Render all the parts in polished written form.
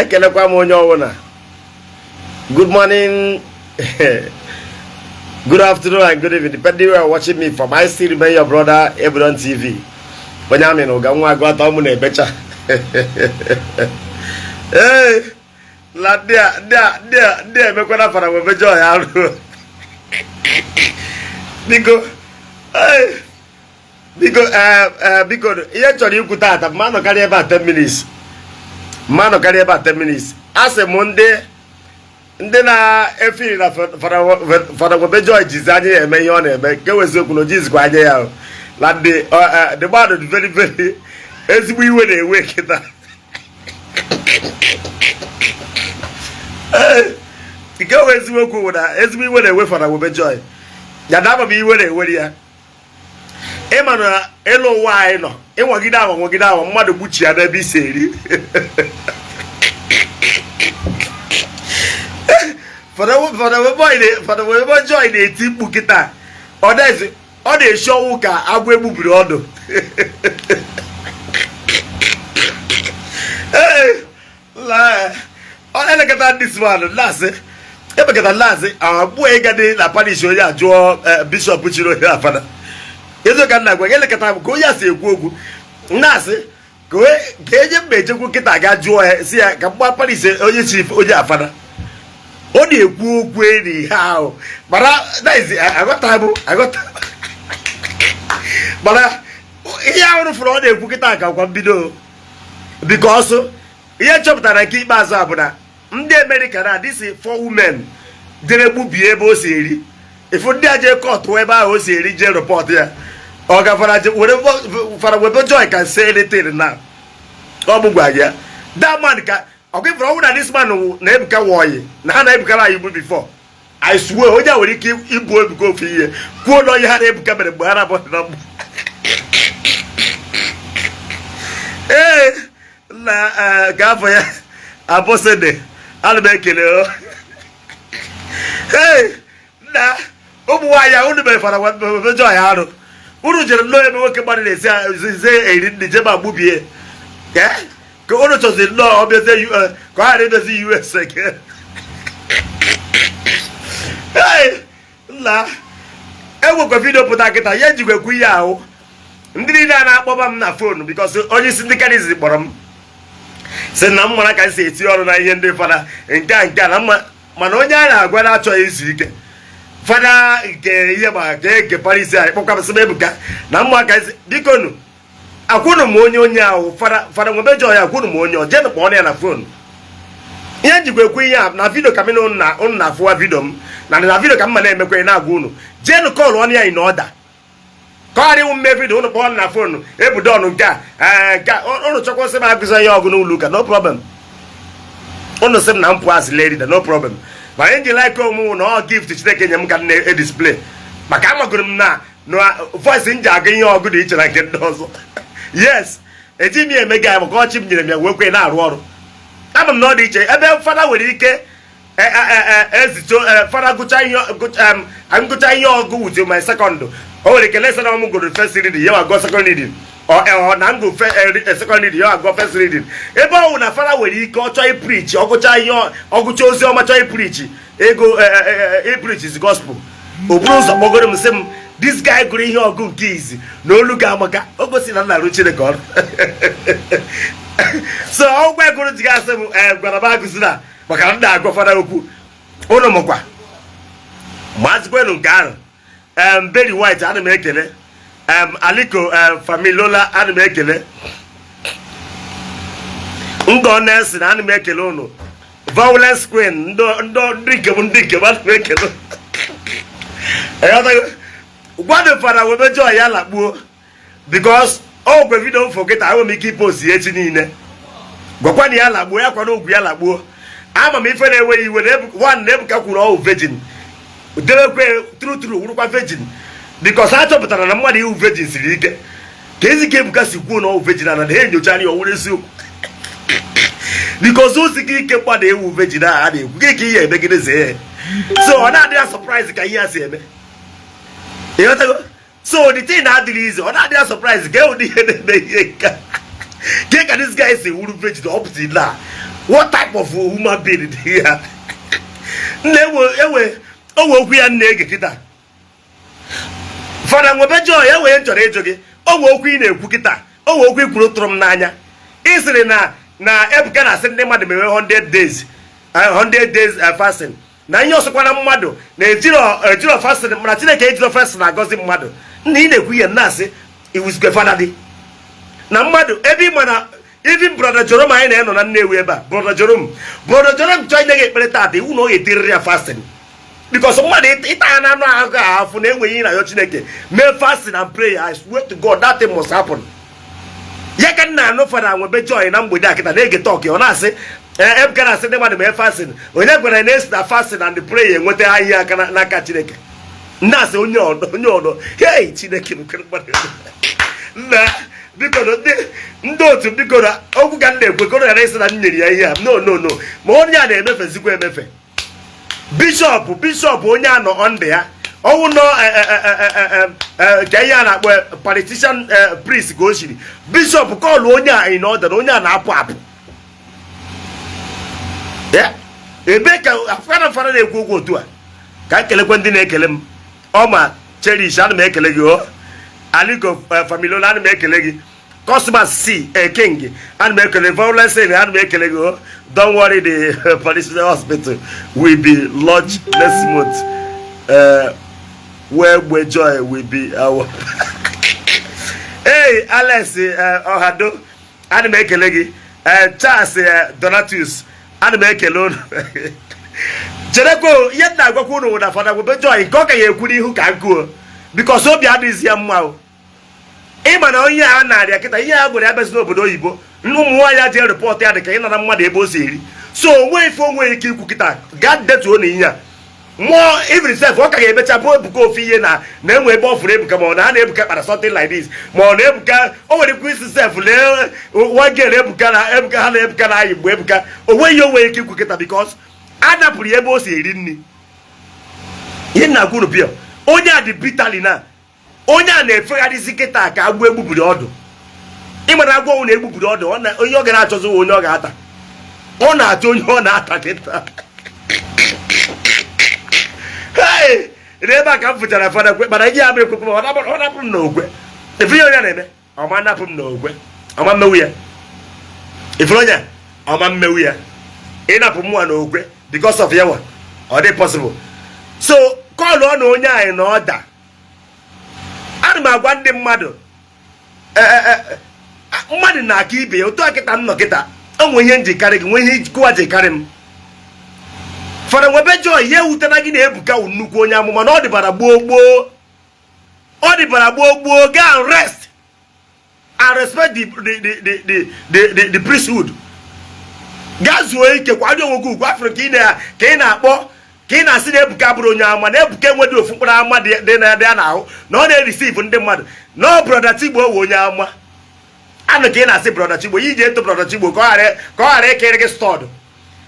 Ekelekwa m onye ọbụla. Good morning, good afternoon and good evening, depending where you're watching me from. I still remain your brother, Ebudon TV. Onye amị na ụga nwa agụata ọmụ na-ebecha. Ee, la ndị a ndị a ndị a ndị a emekwana Fada Nwebe Joy arụ. Biko, ee, biko, ee ee, biko, ihe m chọrọ ikwu taata, mma nọkarị ebe a 10 minutes, mma nọkarị ebe a 10 minutes. A sị m ndị na-efiri na Fada Nwebe Joy jizi anya ya eme ihe ọ na-eme, nke wụ eziokwu na o jizikwa anya ya ahụ. Na ndị the man dị very very ezigbo iwe na-ewe kịta. Ee, nke wụ eziokwu bụ na ezigbo iwe na-ewe Fada Nwebe Joy ya na ama m iwe na-ewere ya. Ịma na elu ụwa anyị nọ, ịnwagide anwa nwagide anwa, mmadụ gbuchi ya n'ebe isi eri. Fada Nwebe Joy na-eti mkpu kịta, ọ na-esi ọnwụ ka agwọ egbubiri ọdụ. Ee, ọ na-elekọta ndị simanụ na-asị emekọta na-asị abụọ ịga dị na parish onye a jụọ bishọp chiri onye a fada ezo ka nna gwa gị elekọta m ka onye a si ekwu okwu na-asị ka eje mba ejekwu nkịta ga jụọ ya si ya ka mgba parish onye chiri onye a fada. Ọ na-ekwu okwu eri ha ahụ mana aghọta m aghọta, mana ihe ahụrụ fụrụ ọ na-ekwu kịta ka kwa mbido, because ihe chọpụtara nke ikpeazụ a bụ na ndị Amerịka na these four women jere gbubie ebe o si eri ifu ndị a jee kọtụ ebe ahụ o si eri jee report ya ọ gafara were Fada Nwebe Joy can say anything na ọ bụ gwa ya that man ka ọ gị fụrụ ọnwụ na this man na Ebuka wọyị na ha na Ebuka na igbu before. I swear, onye a nwere ike ibu Ebuka ofu ihe kwuo na onye ha na Ebuka mere mgbe ha na-abụ na mgbe. Ee, na ka afọ ya abụsịdị ana m ekele o. Ee, na ụmụ nwaanyị a unu mere Fada Nwebe Joy arụ. Unu jere nnọọ ebe nwoke mmadụ na-esi eze eri nri jebe agbubie ka unu chọziri nnọọ ọ bịazie ka ọ ghara ịbịazi US again. Ee, nna, enwekwa video pụta kịta ya ejikwekwu ihe ahụ ndị niile a na-akpọba m na phone, because onye isi ndị charism kpọrọ m sị na m mara ka m si eti ọrụ na ihe ndị fada nke a nke a na mma, mana onye a na-agwa na-achọghị izu ike fada nke ihe ma ka eke parish anyị kpọkwa m sị m Ebuka na mma ka esi biko nu akwụnụ m onye onye ahụ Fada Nwebe Joy akwụnụ m onye ọ jenụ kpọọ ya na phone. Ihe njikwa ekwu ihe a na video ka m na unu na-afụwa video m na video ka m ma na-emekwa na-agwa unu jeenụ call ọnụ ya in order ka ọ ghara ịwụ mme video unu kpọọ na phone ebudon nke a nke a unu chọkwa sị m agụzi ya ọgụ n'ụlọ ụka, no problem. Unu sị m na m pụọ as leader, no problem. Ma ihe nji like onwe na ọ gift Chineke nye m ka m na-edisplay, maka amagoro m na voice m ji agụ ihe ọgụ dị iche na nke ndị ọzọ. Yes, eji m ya eme gị maka ọchị m nyere m ya wee kwe na-arụ ọrụ. Ama m na ọ dị iche ebe fada nwere ike ezito fada gụcha ihe ngụcha ihe ọgụ with my second, o nwere ike lesa na m gụrụ first reading, ya agụọ second reading, ọ na ngụ second reading, ya agụọ first reading. Ebe ọ wụ na fada nwere ike ọ chọọ ipreach, ọgụcha ihe ọgụcha ozi ọma, chọọ ipreach ego ipreach is gospel, o buru ụzọ kpọgoro m sị m this guy gụrụ ihe ọgụ nke izi na olu ga-amaka o gosi na nna arụ Chineke ọrụ. So ọgwụ egụrụ ji gasị m gwara m agụzi na maka na ndị agwa fada okwu ụnụ mụkwa mazikwenu nke ahụ. Berry White ana m ekele, Aliko Familola ana m ekele, Ngọ Nelson ana m ekele ụnụ, Violence Queen ndị nke m ndị nke m ana m ekele. Gwado Fada Nwebe Joy ya lakpuo, because o gwe video m kịta enwe m ike ipost ya echi niile. Gwakwana ya lakpuo, ya kwana ugwu ya lakpuo. Ama m ife na-enweghị iwe na one na Ebuka kwuru ọwụ virgin debekwe true true wurukwa virgin, because a chọpụtara na mmadụ iwu virgin siri ike ka ezi ka Ebuka si kwuo na ọwụ virgin na ha enyochara ya ọwụrụ eziokwu, because o sika ike mmadụ ewu virgin ahụ a na-ekwu gị ka ihe emegide zee, so ọ na-adị ya surprise ka ihe a si eme. Ịghọtago? So the thing na-adịrị izi ọ na-adị ya surprise ka ụdị ihe na-eme ihe nka ke ka this guy si wuru virgin up till now. What type of human being dị ya nna? Ewe owe okwu ya nna ege kịta. Fada Nwebe Joy, enwere m chọrọ ịjụ gị. Owe okwu ị na-ekwu kịta, owe okwu ikwuru tụrụ m n'anya. Ị sịrị na Ebuka na-asị ndị mmadụ mewe 100 days, 100 days fasting, na ihe ọsọkwana mmadụ na ejiro fasting, mana Chineke ejiro fasting agọzi mmadụ. Nna, ị na-ekwu ihe na-asị iwuzikwe fada dị na mmadụ ebe ị ma na even Brother Jerome anyị na-enọ na Nnewi ebe a, Brother Jerome, Brother Jerome chọọ inye gị ekpere taata, iwu na ọ ga-etirịrị ya fasting, because mmadụ ịta ya na anụ ahụ afụ na enweghị ihe na-ayọ Chineke mee fasting and prayer. I swear to God, that thing must happen. Ya ka nna anụ Fada Nwebe Joy na mgbede a kịta na-ege talk, ọ na-asị Ebuka na-asị ndị mmadụ mee fasting. Onye gwara na esi na fasting and prayer enweta ahịa aka n'aka Chineke? Ndị asị onye ọdọ, onye ọdọ. Hei, Chineke nna, biko, ndị otu, biko, na okwu ka m na-ekwe ka ọ ghara ịsị na m nyere ya ihe a. No, no, no. Ma onye a na-emefezikwa emefe. Bishọp, bishọp, onye a nọ ndị ya ọwụ nọ ka ihe a na-akpọ politician priest ka o siri. Bishọp call onye a in order na onye a na-apụ apụ. Ebe ka fara fara na-ekwu okwu otu a? Ka m kelekwe ndị na-ekele m. Ọma Cherish, ana m ekele gị. O Aliko Familola, ana m ekele gị. Cosmas C a King, ana m ekele. Violence, ana m ekele gị. O don't worry, the police hospital will be launched next month, where joy will be our. Hey, Alex Ohado, ana m ekele gị. Charles Donatus, ana m ekele unu. Cherekwa, ihe m na-agwakwa unu na Fada Nwebe Joy nke ọ ka ya ekwu n'ihu ka nkụo, because obi adịghịzi ya mma. O ịma na onye a na-arịa kịta, ihe a gwara ya bezi n'obodo oyibo, ụmụ nwaanyị ji report ya dị ka ịnara mmadụ ebe o si eri. So onwe ife onwe ike ikwu kịta, gaa detuo na ihe a mmụọ. Even sef, ọ ka ga-emecha bụ Ebuka ofu ihe na enwe ebe ọ fụrụ Ebuka, ma ọ na ha na Ebuka kpara something like this, ma ọ na Ebuka o nwere ikwu isi sef lee nwa girl Ebuka na Ebuka, ha na Ebuka na-ayị mgbe Ebuka onwe ihe onwe ike ikwu kịta, because a napụrụ ya ebe o si eri nri. Ihe nna gwuru bịa, onye a dị bitali na onye a na-efegharịzi kịta ka agwọ egbubiri ọdụ. Ịmara agwọ ọnwụ na-egbubiri ọdụ, onye ọ ga na-achọzi onye ọ ga-ata. Ọ na-achọ onye ọ na-ata kịta. Hey, n'ebe a ka m fụchara fada kwe, mana ihe ama ekwekwe, ọ napụ m n'ogwe. Efe ihe onye na-eme, ọma napụ m n'ogwe, ọma mmewu ya. Ifere onye ọma mmewu ya ịnapụ mmụọ n'ogwe because of yawa, ọ dị possible? So call ọ na onye anyị na ọda. Ana m agwa ndị mmadụ, mmadụ na-aka ibe ya otu a. Kịta m nọ kịta, o nwe ihe njikarị gị, nwe ihe kụwa jikarị m. Fada Nwebe Joy, ya ewutena gị na Ebuka wụ nnukwu onye amụma, na ọ dịbara gboo gboo, ọ dịbara gboo gboo. Go and rest and respect the priesthood. Gaa zuo ike, kwado onwe gị ugwu. Afụrụ ka ị ka ị na-akpọ, ka ị na-asị na Ebuka bụrụ onye ama, na Ebuka enwedị ofu mkpụrụ ama dị na dị ya n'ahụ, na ọ na-ereceive ndị mmadụ, na ọ Brother Chigbo wụ onye ama anụ. Ka ị na-asị Brother Chigbo, iji eto Brother Chigbo ka ọ ghara ịkịrị gị stud.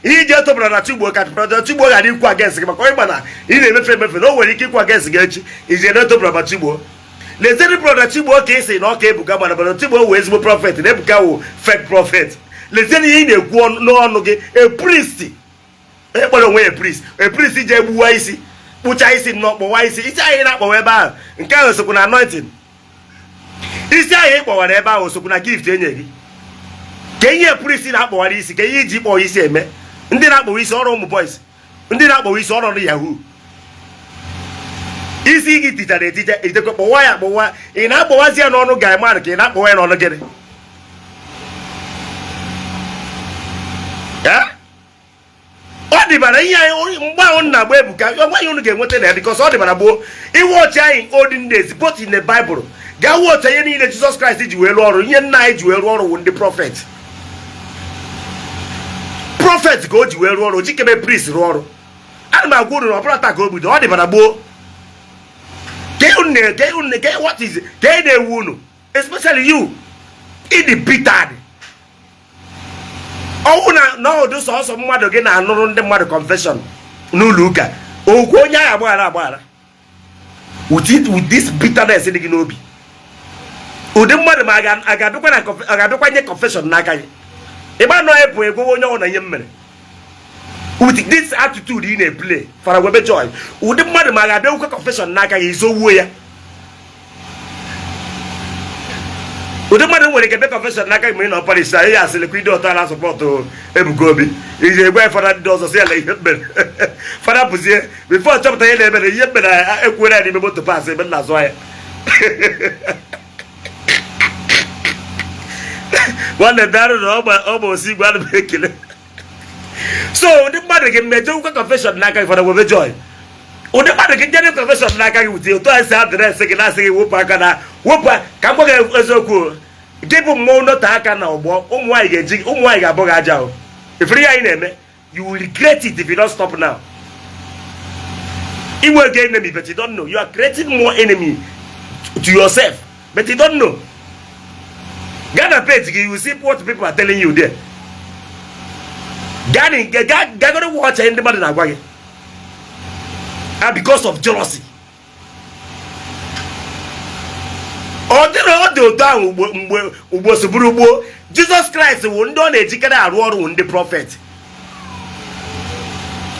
Ihe iji eto Brother Chigbo ka Brother Chigbo ghara ikwu against gị, maka onye ma na ị na-emefe emefe, na o nwere ike ikwu against gị echi. Iji eto Brother Chigbo, lezeri Brother Chigbo ka ị sị na ọ ka Ebuka, mana Brother Chigbo wụ ezigbo prophet, na Ebuka wụ fake prophet. Lezeri ihe ị na-ekwu n'ọnụ gị. A priest ekpere onwe ya priest, a priest ji egbuwa isi, kpụcha isi nnọọ, kpọwa isi. Isi ahụ ị na-akpọwa ebe ahụ, nke ahụ sokwu na anointing. Isi ahụ ị kpọwara ebe ahụ sokwu na gift enye gị. Ka ihe priest na-akpọwara isi, ka ihe iji kpọwa isi eme. Ndị na-akpọwa isi ọrụ ụmụ boys, ndị na-akpọwa isi ọrụ yahoo. Isi gị tichara eticha, ijekwa kpọwa ya akpọwa. Ị na-akpọwazi ya n'ọnụ gaiman, ka ị na-akpọwa ya n'ọnụ gịnị? Ya ọ dịbara ihe anyị mgbe ahụ na-agba Ebuka, onweghị unu ga-enweta na ya, because ọ dịbara gboo. Iwe ọchị anyị, olden days, both in the Bible, gaa watch ihe niile Jizọs Kraịst ji wee rụọ ọrụ, ihe nna anyị ji wee rụọ ọrụ wụ ndị prophet. Prophet ka o ji wee rụọ ọrụ, jikebe priest rụọ ọrụ. Ana m agwa unu na ọ bụla taa ka o bido, ọ dịbara gboo. Ke what is ka ị na-ewu unu, especially you ịdị bitter ọnwụ na n'ọdụ sọsọ mmadụ gị na-anụrụ ndị mmadụ confession n'ụlọ ụka okwu onye agha agbaghara agbaghara with this bitterness dị gị n'obi. Ụdị mmadụ ma a ga-abịakwa nye confession n'aka gị. Ịgba nọ epụ egwewe onye ọbụla ihe m mere. With this attitude ị na-eplay, Fada Nwebe Joy, ụdị mmadụ ma ga-abịa okwe confession n'aka gị, izowuo ya. Ụdị mmadụ nwere ike bịa confession n'aka gị ma ị nọ parish, anyị ya asịrị kwa ide ọtọ na support Ebuka Obi, iji egwe fada ndị ọzọ si ya na ihe mere fada pụzie before chọpụta ihe na-eme na ihe mere ekwuere ya n'ime moto pass ebe m na-azụ ahịa. Nwanne, darụ na ọ bụ osi igwe, ana m ekele. So ụdị mmadụ gị mmejọ okwe confession n'aka gị, Fada Nwebe Joy, ụdị mmadụ gị njere confession n'aka gị wute otu anyị si address gị na-asị gị wepụ aka na wepụ. Ka m gwa gị eziokwu, gị bụ mmọnwụ note aka na ọgbọ ụmụ nwaanyị ga-eji, ụmụ nwaanyị ga-abụ gị aja o ifere ihe anyị na-eme. You will regret it if you don't stop now. Inwe gị enemy, but you don't know you are creating more enemy to yourself, but you don't know. Gaa na page gị, you will see what people are telling you there. Gaa na gagoro watch ndị mmadụ na-agwa gị, and because of jealousy ọ dịrị ọ dị otu ahụ mgbe ugbo soburu gboo. Jizọs Kraịst wụ ndị ọ na-ejikarị arụ ọrụ wụ ndị prophet.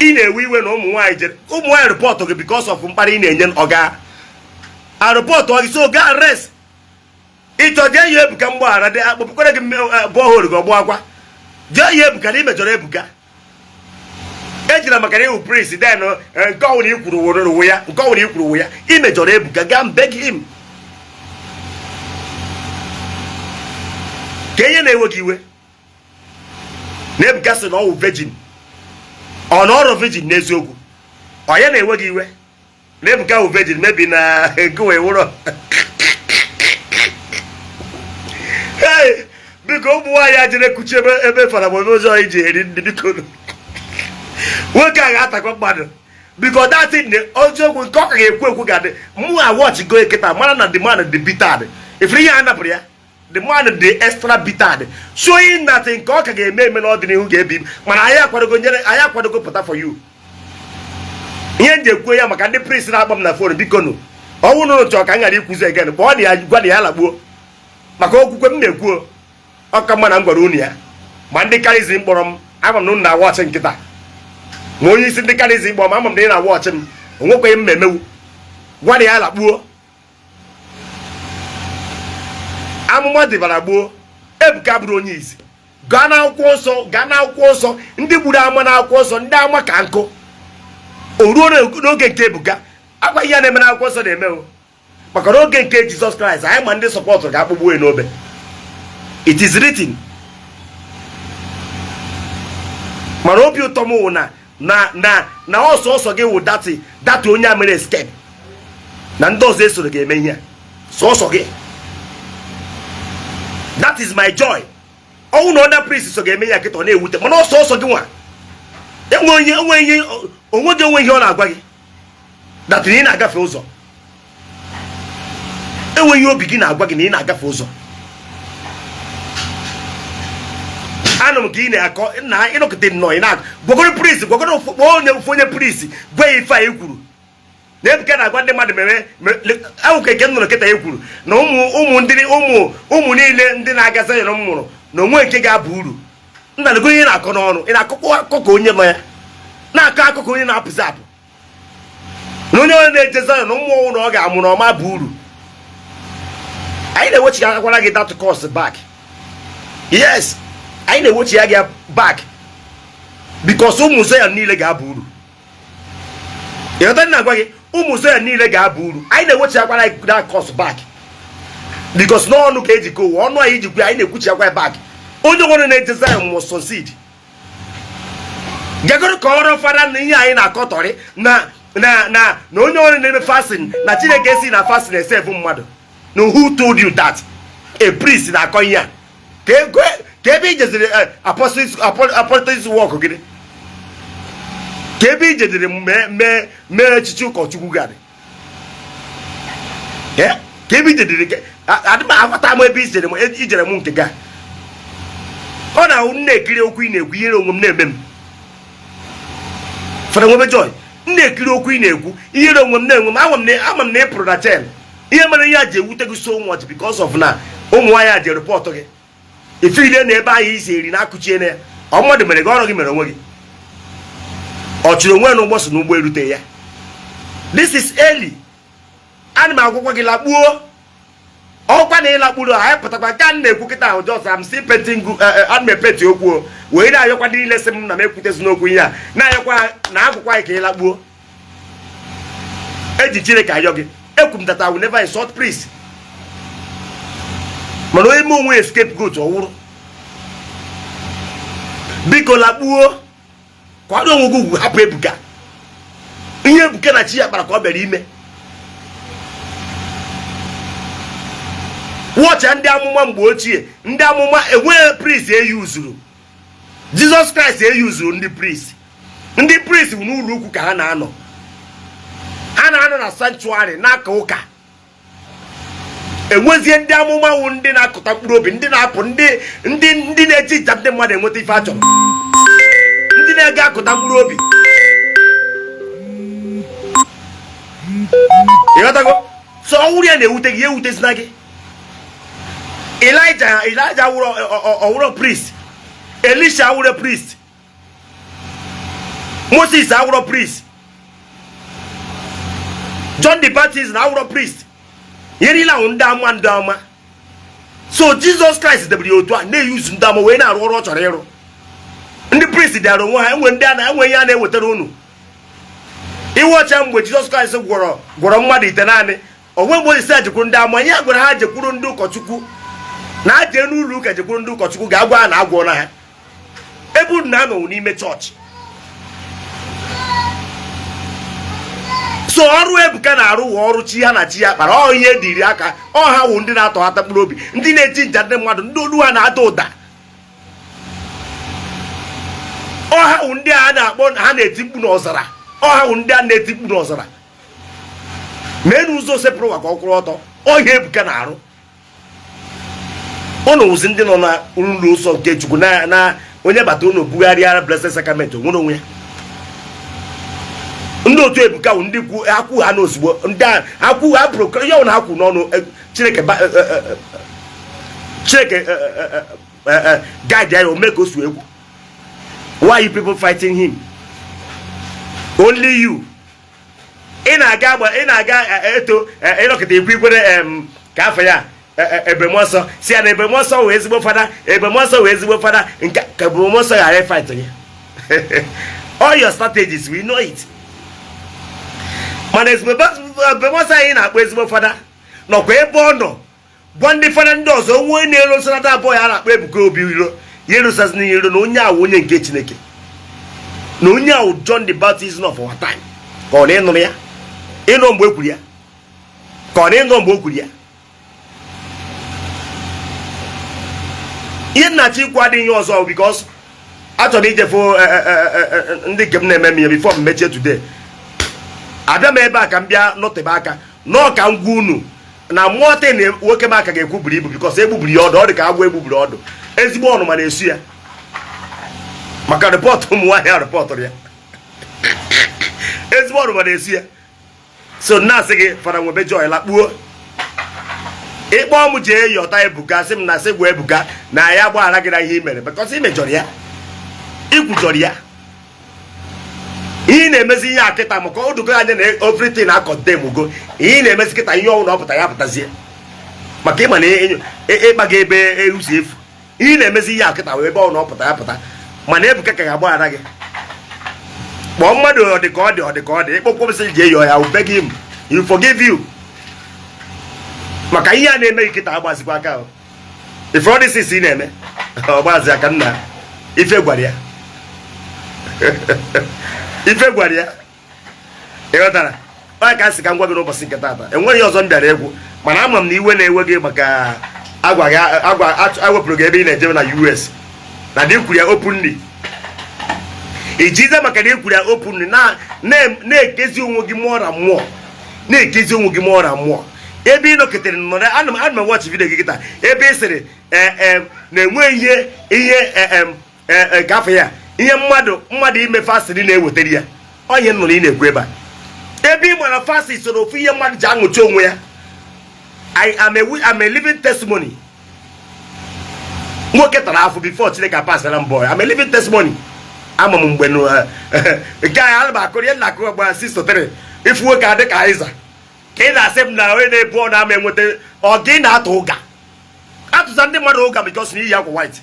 Ị na-ewe iwe na ụmụ nwaanyị jere, ụmụ nwaanyị report gị because of mkparị ị na-enye ọga a report gị. So ga arrest ịchọ jee ya Ebuka mgbaghara dị akpọpụkwara gị borehole gị ọgbụ akwa. Jee ya Ebuka na imejọrọ Ebuka, ejira maka na ịwụ priest, then nke ọwụrụ i kwuru wụrụ wụ ya, nke ọwụrụ i kwuru wụ ya. Imejọrọ Ebuka, gaa beg him. Ka ihe na-ewe gị iwe na Ebuka sị na ọ wụ virgin, ọ na ọrụ virgin n'eziokwu, ọ ya na-ewe gị iwe na Ebuka wụ virgin, mebi na nke wee wụrọ. Hey, biko, ụmụ nwaanyị a jere kuchi ebe ebe Fada Nwebe Joy ji eri nri, biko, nwoke a ga-atakwa mmadụ biko. Datin oziokwu nke ọ ka ga-ekwu ekwu ga-adị mụ a watch go kịta mara na the man dị bitter. Ifere ihe a napụrụ ya, the man dị extra bitter, showing that nke ọ ka ga-eme eme n'ọdịnihu ga-ebi. Mana anyị akwadogo nyere, anyị akwadogo pụta for you. Ihe m ji ekwuo ya maka ndị priest na-akpọ m na phone, biko nụ, ọnwụ nụrụ chọọ ka m ghara ikwuzi again, kpọọ na ya, gwa na ya lakpuo maka okwukwe m na-ekwuo. Ọka mma na m gwara unu ya. Ma ndị charism kpọrọ m, ama m na unu na-awatch nkịta. Ma onye isi ndị charism kpọrọ m, ama m na ị na-awatch m. Onwekweghị m emewu, gwa na ya lakpuo. Amụma dịbara gboo. Ebuka bụrụ onye izi, gaa n'akwụkwọ nsọ, gaa n'akwụkwọ nsọ, ndị gburu ama n'akwụkwọ nsọ, ndị ama ka nkụ. O ruo n'oge nke Ebuka, akwa ihe a na-eme n'akwụkwọ nsọ na-eme o maka na oge nke Jizọs Kraịst, anyị ma ndị support ga-akpụgbu ya n'obe. It is written. Mana obi ụtọ m wụ na ọsọ ọsọ gị wụ that onye a mere escape na ndị ọzọ esoro ga-eme ihe a, sọsọ gị. That is my joy. Ọnwụ na other priest so ga-eme ya kịta, ọ na-ewute, mana ọsọ ọsọ gị nwa enwe onye enwe ihe onwe gị, onwe ihe ọ na-agwa gị that na ị na-agafe ụzọ. Enweghị obi gị na-agwa gị na ị na-agafe ụzọ. Anụ m ka ị na-akọ na ịnọkọta nnọọ, ị na-akọ. Gwagoro priest, gwagoro kpọọ onye ofu onye priest, gwa ya ife anyị kwuru na Ebuka na-agwa ndị mmadụ mere ahụ ka nke m nụrụ kịta e kwuru na ụmụ ụmụ ndị ụmụ ụmụ niile ndị na-aga Zion m mụrụ na onwe nke ga-aba uru. Nna nego ihe na-akọ n'ọnụ, ị na-akọkọ akọ ka onye nọ ya na-akọ akọ ka onye na-apụzi apụ na onye onye na-eje Zion ụmụ ọnwụ na ọ ga-amụ na ọma bụ uru. Anyị na-ewechighakwara gị that curse back. Yes, anyị na-ewechigha gị back because ụmụ Zion niile ga-aba uru. Ịghọta na-agwa gị, ụmụ Zion niile ga-aba uru. Anyị na-ewechighakwara gị that curse back because n'ọnụ ka ejikọ ụwa ọnụ anyị jikwa, anyị na-ekwuchiakwa ya back. Onye nwere na-eje Zion must succeed. Gagoro ka ọrụ fada na ihe anyị na-akọtọrị na onye ọrụ na-eme fasting na Chineke si na fasting esave mmadụ. Na who told you that? A priest na-akọ ihe a ka ebe ijeziri apostles work gịnị, ka ebe ijedere mee mee echichi ụkọchukwu gadị, ka ebe ijedere. Adị m aghọta m ebe ijere m nke ga ọ na-ahụ m na-ekiri okwu ị na-ekwu, ihere onwe m na-eme m. Fada Nwebe Joy, m na-ekiri okwu ị na-ekwu, ihere onwe m na-enwe m. Ama m na ị pụrụ na chen. Ihe mere ihe a ji ewute gị so much because of na ụmụ nwaanyị a ji report gị. Ifile na ebe ahụ isi eri na-akụchie na ya. Ọ mmadụ mere gị ọrụ gị mere onwe gị. Ọ chụrụ onwe na ụgbọ so n'ụgbọ erute ya. This is early. Ana m agwakwa gị lakpuo. Ọkwa na ịlakpuru anyị pụtakwa nke a na-ekwu kịta ahụ, just am still painting, ana m epeti okwu o wee na-ayọkwa ndị niile sị m na m ekwutezi n'okwu ihe a, na-ayọkwa na agwụkwa anyị ka ịlakpuo. Eji Chineke ayọ gị. Ekwu m that I will never insult priest, mana onye ime onwe scapegoat ọwụrụ. Biko lakpuo, kwado onwe gị ugwu, hapụ Ebuka. Ihe Ebuka na chi ya kpara ka ọ bịara ime. Wọcha ndị amụma mgbe ochie, ndị amụma enweghị priest eyuzuru. Jizọs Kraịst eyuzuru ndị priest. Ndị priest bụ n'ụlọ ukwu ka ha na-anọ. Ha na-anọ na sanctuary n'aka ụka. Enwezie ndị amụma wụ ndị na-akụta mkpụrụ obi, ndị na-apụ, ndị na-eji nja ndị mmadụ enweta ife a chọrọ, ndị na-ega akụta mkpụrụ obi. Ịghọtago? So ọ wụrụ ya na-ewute gị, ya ewutezina gị. Elijah ọwụrụ priest, Elisha awụrụ priest, Moses awụrụ priest, John the Baptist na awụrụ priest. Ihe niile ahụ ndị ama, ndị ama. So Jizọs Kraịst debere ya otu a, na-eyuzu ndị ama wee na-arụ ọrụ ọ chọrọ ịrụ. Ndị priest dịara onwe ha. Enwe ndị a na-enwe ihe a na-ewetara unu iwe ọcha. Mgbe Jizọs Kraịst gwọrọ mmadụ ite naanị onwe, mgbe osisi a jekwuru ndị ama, ihe a gwara ha jekwuru ndị ụkọchukwu na a jee n'ụlọ ụka, jekwuru ndị ụkọchukwu ga-agwa ha na agwọna ha, ebe unu na-anọwụ n'ime chọọchị. So ọrụ Ebuka na-arụ wụ ọrụ chi ya na chi ya kpara. Ọ ihe dịrị aka ọ ha wụ ndị na-atọghata mkpụrụ obi, ndị na-eji nja ndị mmadụ, ndị olu ha na-ada ụda. Ọ ha wụ ndị a na-akpọ ha na-eti mkpu n'ọzara. Ọ ha wụ ndị a na-eti mkpu n'ọzara mee n'ụzọ sepụrụ ụwa ka ọ kwụrụ ọtọ. Ọ ihe Ebuka na-arụ. Ụnụ wụzi ndị nọ na ụlọ nsọ nke Chukwu na onye bata ụnụ bugharịara Blessed Sacrament onwere onwe ya. Ndị otu Ebuka wụ ndị kwu akwụ ha n'ozugbo, ndị akwụ ha bụrụ ihe ọbụla ha kwu n'ọnụ. Chineke Chineke guide ya, ome ka o si ekwu. Why you people fighting him? Only you ị na-aga agba, ị na-aga eto ịnọkịta ikwu ikwere ka afọ ya ebemọsọ si ya na ebemọsọ wee ezigbo fada, ebemọsọ wee ezigbo fada nke ka ebemọsọ ghara ịfight gị. All your strategies, we know it. Mana ebemọsọ anyị na-akpọ ezigbo fada nọkwa ebe ọ nọ gwa ndị fada ndị ọzọ onwe na-erosanata abụọ ya na-akpọ Ebuka Obi iro ya erosazina iro, na onye ahụ onye nke Chineke, na onye ahụ John the Baptist of our time. Ka ọ na ịnụrụ ya ịnụ mgbe e kwuru ya, ka ọ na ịnụ mgbe o kwuru ya. Ihe nnachi ikwu adịghị ihe ọzọ, because achọrọ m ijefụ ndị nke m na-eme m ihe before m mechie today. Abịa m ebe a ka m bịa nọtebe aka nọọ ka m gwa unu na mmụọ te na nwoke m aka ga-ekwu buru ibu, because egbubiri ya ọdụ. Ọ dị ka agwọ egbubiri ọdụ. Ezigbo ọnụma na-esu ya maka report ụmụ nwaanyị a reportụrụ ya. Ezigbo ọnụma na-esu ya. So na-asị gị, fada, nwebe joy, lakpuo. Ịkpọ m jee yọta Ebuka, sị m na sị gwa Ebuka na ya gbaghara gị na ihe i mere, because ị mejọrọ ya, ikwujọrọ ya. Ihe ị na-emezi ihe a kịta maka o dogo anya na everything na condemn go. Ihe ị na-emezi kịta, ihe ọnwụ na ọ pụta ya pụtazie maka ịma na ịkpa gị ebe ewu si efu. Ihe ị na-emezi ihe a kịta wee ebe ọ na ọ pụta ya pụta, mana Ebuka ka ga-agbaghara gị. Kpọọ mmadụ, ọ dị ka ọ dị, ọ dị ka ọ dị. Ịkpọkwa m sị jee yọọ ya, beg him, he forgive you. Maka ihe a na-eme gị kịta agbazikwa aka ahụ. Ife ọ dịsị ị na-eme ọgbazi aka nna. Ife gwara ya, ife gwara ya. Ịghọtara? Onye ka sị ka m gwa gị n'ụbọchị nke taata, enweghị ọzọ m bịara egwu, mana ama m na iwe na-ewe gị maka agwa gị agwa ewepụrụ gị ebe ị na-eje na US na dị kwuru ya openly. Ijize maka na ikwuru ya openly na-ekezi onwe gị mmụọ na mmụọ, na-ekezi onwe gị mmụọ na mmụọ ebe ị nọketere nọrọ. Ana m watch video gị kịta ebe ị sịrị na-enwe ihe ka afọ ya ihe mmadụ ime fasting na-ewetara ya. Onye nụrụ ị na-ekwu ebe a, ebe ị mara fasting soro ofu ihe mmadụ ji aṅụchi onwe ya. I am a living testimony. Nwoke tara afụ before Chineke apasara m boy. I'm a living testimony. Ama m mgbe nke anyị ana m akụrụ ihe na-akụ agba 6 to 3 ifu nwoke adị ka Aịza ka ị na-asị m na onye na-ebu ọnụ ama enweta ọ gị na-atụ ụga atụza ndị mmadụ ụga because na iyi akwa white.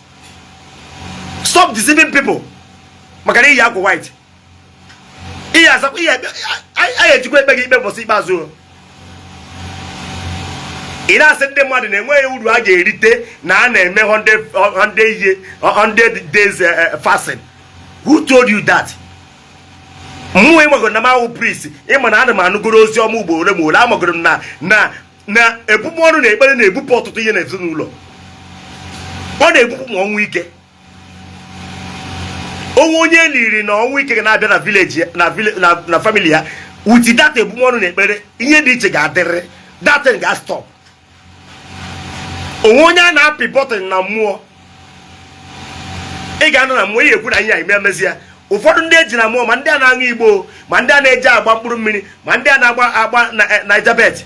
Stop deceiving people maka na iyi akwa white. Ihe azakwa ihe anyị ejikwa ekpe gị ikpe mbọsị ikpeazụ. Ị na-asị ndị mmadụ na enweghị uru a ga-erite na a na-eme 100 days fasting. Who told you that? Mmụọ ịmagoro na m awụ priest, ịma na ana m anụgoro ozi ọma ugboro ole ma ole. Amagoro m na na na ebumọnụ na ekpere na-ebupụ ọtụtụ ihe n'ezinụlọ. Ọ na-ebupụ ma ọnwụ ike onwe onye eliri na ọnwụ ike ga na-abịa na village na family ya. With that ebumọnụ na ekpere, ihe dị iche ga-adịrị, that thing ga-stop. Onwe onye a na-apị button na mmụọ, ị ga-anọ na mmụọ ihe ekwu na ihe a ime emezi ya. Ụfọdụ ndị eji na mmụọ, ma ndị a na-aṅụ igbo, ma ndị a na-eji agba mkpụrụ mmiri, ma ndị a na-agba agba na Naija bet,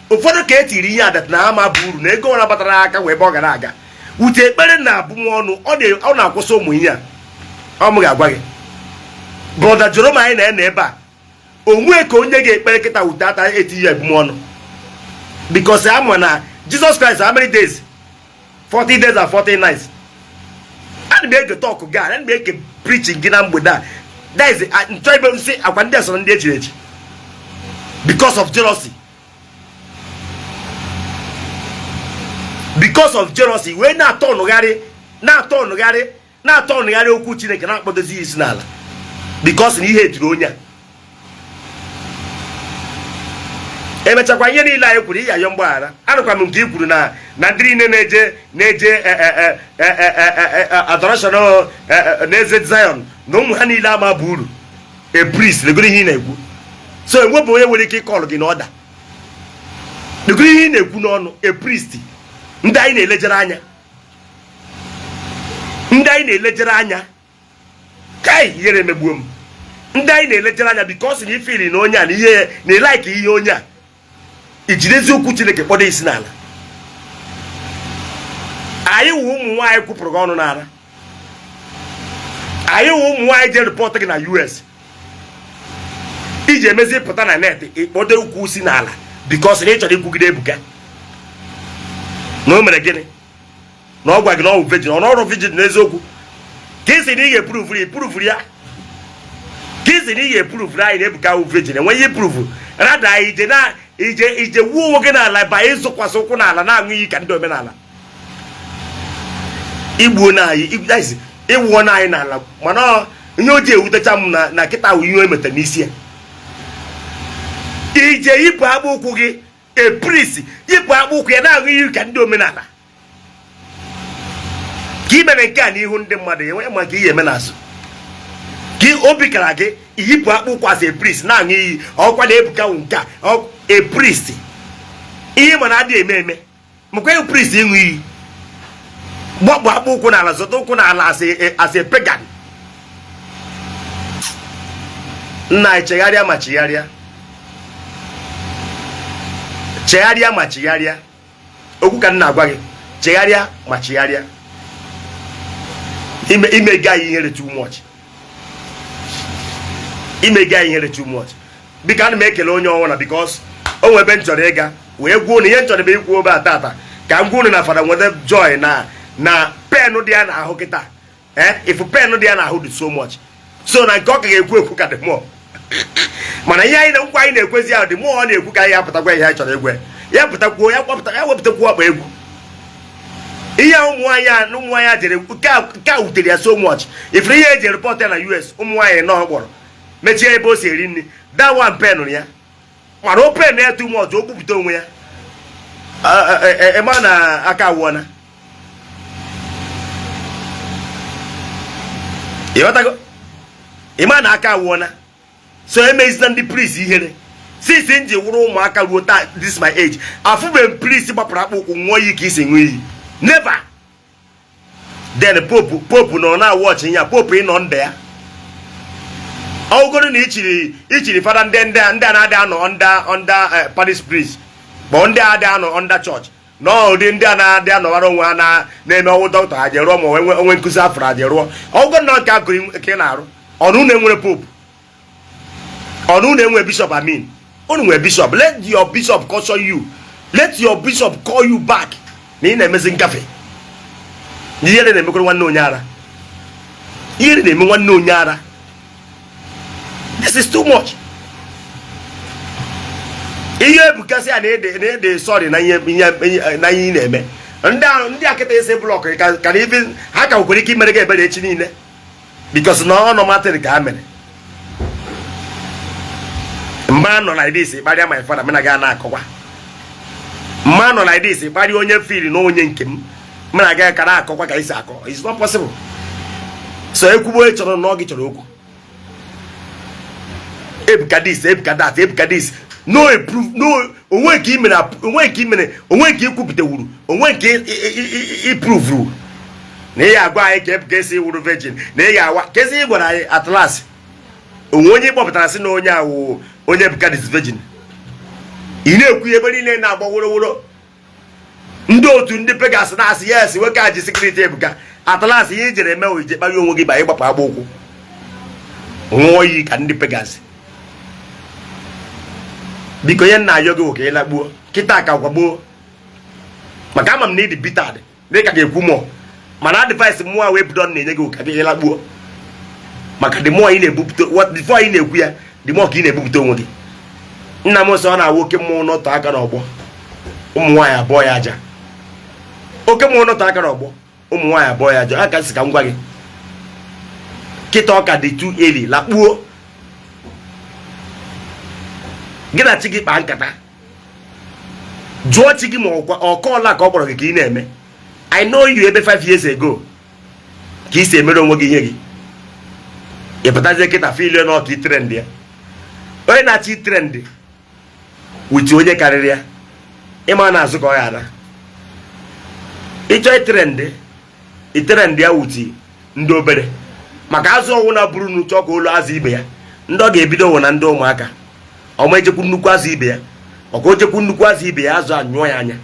ụfọdụ ka e tiri ihe adat na ama bụ uru na ego ọra batara aka wee ebe ọ gara aga. Ute ekpere na abụmọnụ ọ na-akwụsị ụmụ ihe a. Ọ m ga-agwa gị, brother Jerome, anyị na-ene ebe a onwe ka onye ga-ekpere kịta wute ata etinye ebumọnụ, because ama na Jesus Christ, how many days? 40 days and 40 nights. Ana m ege talk gị, ana m ege preaching gị na mgbede a. That is nchọ ibe nsị akwa ndị a sọrọ ndị echiri echi because of jealousy, because of jealousy, wee na-atọ ọnụgharị, na-atọ ọnụgharị, na-atọ ọnụgharị okwu Chineke, na-akpọdozi ya isi n'ala because na ihe etiri onye a. Emechakwa ihe niile anyị kwuru, ihe ayọ mgbaghara. Anụkwa m nke i kwuru na ndị niile na-eje adoration na eze Zion na ụmụ ha niile ama bụ uru. A priest, legoro ihe ị na-ekwu. So enwebụ onye nwere ike ịkọlụ gị n'ọda. Legoro ihe ị na-ekwu n'ọnụ. A priest, ndị anyị na-elejere anya, ndị anyị na-elejere anya, kai, ihere emegbuo m. Ndị anyị na-elejere anya, because na ifili na onye a na ihe na ịlaiki ihe onye a, ijiri eziokwu Chineke kpọdo isi n'ala. Anyị wụ ụmụ nwaanyị kwupụrụ gị ọnụ n'ara. Anyị wụ ụmụ nwaanyị je report gị na US iji emezi pụta na net ịkpọdo ukwu si n'ala because na ị chọrọ ikwugide Ebuka na o mere gịnị, na ọ gwa gị na ọ bụ virgin, ọ n'ọrụ virgin n'eziokwu. Ka ị sị na ị ga-epuruvuru, ipuruvuru ya. Ka ị sị na ị ga-epuruvuru anyị na Ebuka wụ virgin, enweghị ipuruvu rada. Ije na ije wuo onwe gị n'ala ba ịzụkwasị ụkwụ n'ala na-aṅụ iyi ka ndị omenala igbuo na anyị, ịwụọ na anyị n'ala. Mana ihe o ji ewutecha m na kịta wụ ihe o emeta n'isi ya. Ije yipụ akpụ ụkwụ gị, a priest yipụ akpụ ụkwụ ya na-aṅụ iyi ka ndị omenala. Ka ị mere nke a n'ihu ndị mmadụ, enwe maka ihe eme n'azụ ka obi kara gị iyipụ akpụ ụkwụ as a priest na-aṅụ iyi ọkwa na Ebuka wụ nke a. A priest, ihe mana adịghị eme eme makwa ịwụ priest ịṅụ iyi, gbapụ akpụ ụkwụ n'ala, zọta ụkwụ n'ala as a pagan. Nna anyị, chegharịa ma chigharịa, chegharịa ma chigharịa. Okwu ka m na-agwa gị, chegharịa ma chigharịa. Ime ga ihere too much, ime ga ihere too much. Biko, ana m ekele onye ọnwụna because o nwe ebe m chọrọ ịga wee gwuo na ihe m chọrọ ebe ikwu obe a tata ka m gwa unu na fada nweta joy na pain dị ya n'ahụ kịta. Ee, ifu pain dị ya n'ahụ dị so much, so na nke ọ ka ga-ekwu ekwu ka dị mụọ. Mana ihe anyị na nkwa anyị na-ekwezi ahụ dị mụọ, ọ na-ekwu ka anyị apụtakwa ihe anyị chọrọ egwe ya pụtakwuo, ya kpọpụta ya, wepụtakwuo ọkpa egwu ihe ụmụ nwaanyị a jere. Nke a wutere ya so much. Ifuru ihe eji report ya na US, ụmụ nwaanyị nọ kpọrọ mechie ebe o si eri nri. That one pain ya, mana o pain ya too much, o gbupụta onwe ya ema na aka awụọna. Ịghọtago? Ịma na aka awụọna. So emezina ndị priest ihere. Since m ji wụrụ ụmụaka ruo taa, this my age, afụbeghị m priest gbapụrụ akpụ ụkwụ ṅụọ iyi ka isi ṅụọ iyi. Never. Then pope nọ na watch ya. Pope ịnọ nda ya ọgụgụrụ na ichiri fada ndị a na-adị anọ under parish priest, kpọọ ndị a adị anọ under church. Na ụdị ndị a na-adị anọwara onwe ha na-eme ọwụ dọkịta ha je rụọ, ma onwe nkụzi afọrọ ha je rụọ. Ọgụgụ na nke akụrụ ka ị na-arụ ọnụ. Unu enwere pope? Ọnụ unu enwe bishop? Amin, unu nwere bishop. Let your bishop caution you. Let your bishop call you back na ị na-emezi ngafe. Ihere na-emekwara nwanne onye ara. Ihere na-eme nwanne onye ara. This is too much. Ihe Ebuka sị ya na ede sorry na ihe na ihe ị na-eme. Ndị akịta ese block ka na even ha ka nwekwara ike imere gị ebere echi niile, because na ọ nọmatịrị ka ha mere mgbe a nọ like this kparịa my father. Mena ga na-akọkwa mma nọ like this kparịa onye fili na onye nke m mena ga ka na-akọkwa ka isi akọ. It's not possible. So ekwugbo onye chọrọ na ọ gị chọrọ okwu. Ebuka this, Ebuka that, Ebuka this, no proof, no onwe nke imere, onwe nke imere, onwe nke ikwupụtawuru, onwe nke iproveru na ị ga-agwa anyị ka Ebuka esi wuru virgin na ị ga-awa ka esi ị gwara anyị. At last, onwe onye kpọpụtara sị na onye awụ onye Ebuka this virgin. Ị na-ekwu ebe niile na-agba woroworo. Ndị otu ndị Pegas na-asị yes, nwoke a ji secret Ebuka. At last, ihe ijere eme ije kparịa onwe gị ba ịgbapụ agba ụkwụ ṅụọ iyi ka ndị Pegas. Biko, ihe nna ayọ gị wụ ka ị lakpuo kịta ka gwagbuo, maka ama m na ịdị bitter dị ka ga-ekwu mụọ, mana advice mụọ wee bido na-enye gị ka gị lakpuo, maka the more ị na-ebupụta what before ị na-ekwu ya, the more ka ị na-ebupụta onwe gị. Nna m sọ ọ na-awụ oke mmụọ n'ọtọ aka n'ọgbọ, ụmụ nwaanyị abụọ ya aja. Oke mmụọ n'ọtọ aka n'ọgbọ, ụmụ nwaanyị abụọ ya aja. Aka sị ka m gwa gị kịta, ọka dị too early. Lakpuo, gị na chi gị kpaa nkata, jụọ chi gị ma ọkọọla ka ọ kpọrọ gị ka ị na-eme. I know you ebe 5 years ago ka ị si emere onwe gị ihe gị. Ị pụtazie kịta filie na ọka itrend ya. Onye na-achọ itrend with onye karịrị ya, ịma na azụ ka ọ ya ịchọ itrend, itrend ya with ndị obere, maka azụ ọnwụ na buru nu chọọ ka olu azụ ibe ya. Ndị ọ ga-ebido wụ na ndị ụmụaka ọma ejekwu nnukwu azụ ibe ya, maka o jekwu nnukwu azụ ibe ya, azụ anyụọ ya anya.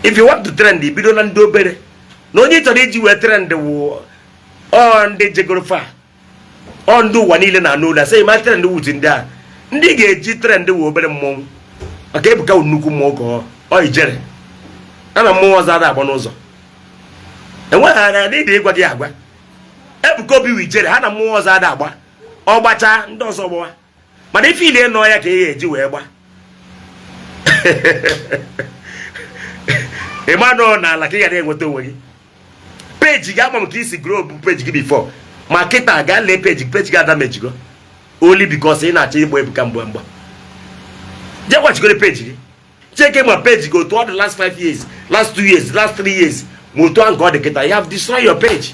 If you want to trend, bido na ndị obere. Na onye ị chọrọ iji wee trend wụ ọ ndị jegoro fa, ọ ndị ụwa niile na-anụ olu asị ma trend with ndị a. Ndị ga-eji trend wụ obere mmọnwụ, maka Ebuka wụ nnukwu mmọnwụ ka ọ ijere a na mmọnwụ ọzọ ada agba n'ụzọ. Enweghị anya n'ịdị ịgwa gị agwa. Ebuka Obi wụ ijere ha na mmọnwụ ọzọ ada agba. Ọ gbachaa, ndị ọzọ gbawa, mana ife ile nọ ya ka ị ga-eji wee gba. Ịma nọ n'ala ka ị gara enweta onwe gị. Page gị, ama m ka isi grow bụ page gị before, ma kịta gaa lee page. Page gị adamejigo only because ị na-achọ ịgba Ebuka mgbe mgba. Jee gwachigoro page gị, check ma page gị otu ọ dị last 5 years, last 2 years, last 3 years, ma otu ahụ nke ọ dị kịta. You have destroyed your page.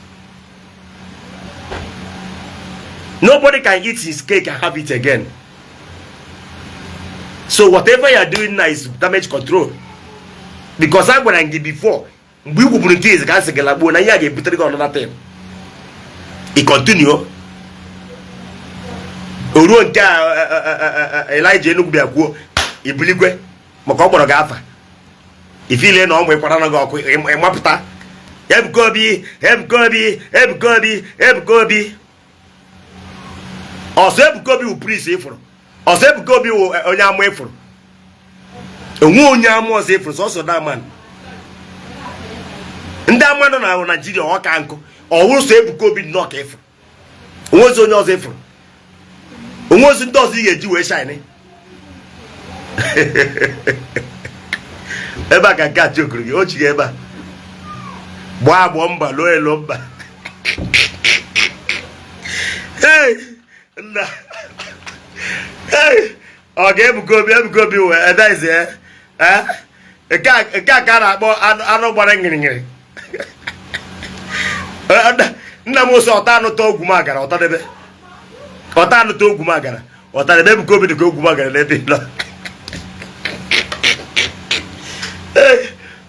Nobody can eat his cake and have it again. So whatever you are doing now is damage control, because a gwara m gị before, mgbe i gwuburu nke izi ka a sị gị lagbuo na ihe a ga-ebutere gị another thing. I continue o ruo nke a Elijah Enugu bịa kwuo ibuligwe maka ọ kpọrọ gị afa ifile na ọ nwekwara na gị ọkụ ịmapụta Ebuka Obi, Ebuka Obi, Ebuka Obi, Ebuka Obi ọsọ. Ebuka Obi wụ priest ịfụrụ ọsọ. Ebuka Obi wụ onye ama ịfụrụ onwe onye ama ọzọ ịfụrụ sọsọ daman. Ndị ama nọ na Naijiria ọka nkụ ọwụrụ sọ Ebuka Obi nnọọ ka ịfụrụ. Onwezi onye ọzọ ịfụrụ, onwezi ndị ọzọ ị ga-eji wee shine ebe a ka nke a chokuru gị o chi gị ebe a gbaa agbọ mba lụọ elu mba. Hey, nna, hey, ọ ga-Ebuka Obi, Ebuka Obi wee edeze. Nke a ka a na-akpọ anụ gbara ngịrịngịrị. Nna m sọ ọta anụ tọọ ogwumagara ọtadebe, ọta anụ tọọ ogwumagara ọtadebe. Ebuka Obi dịka ogwumagara n'ebe ị nọ.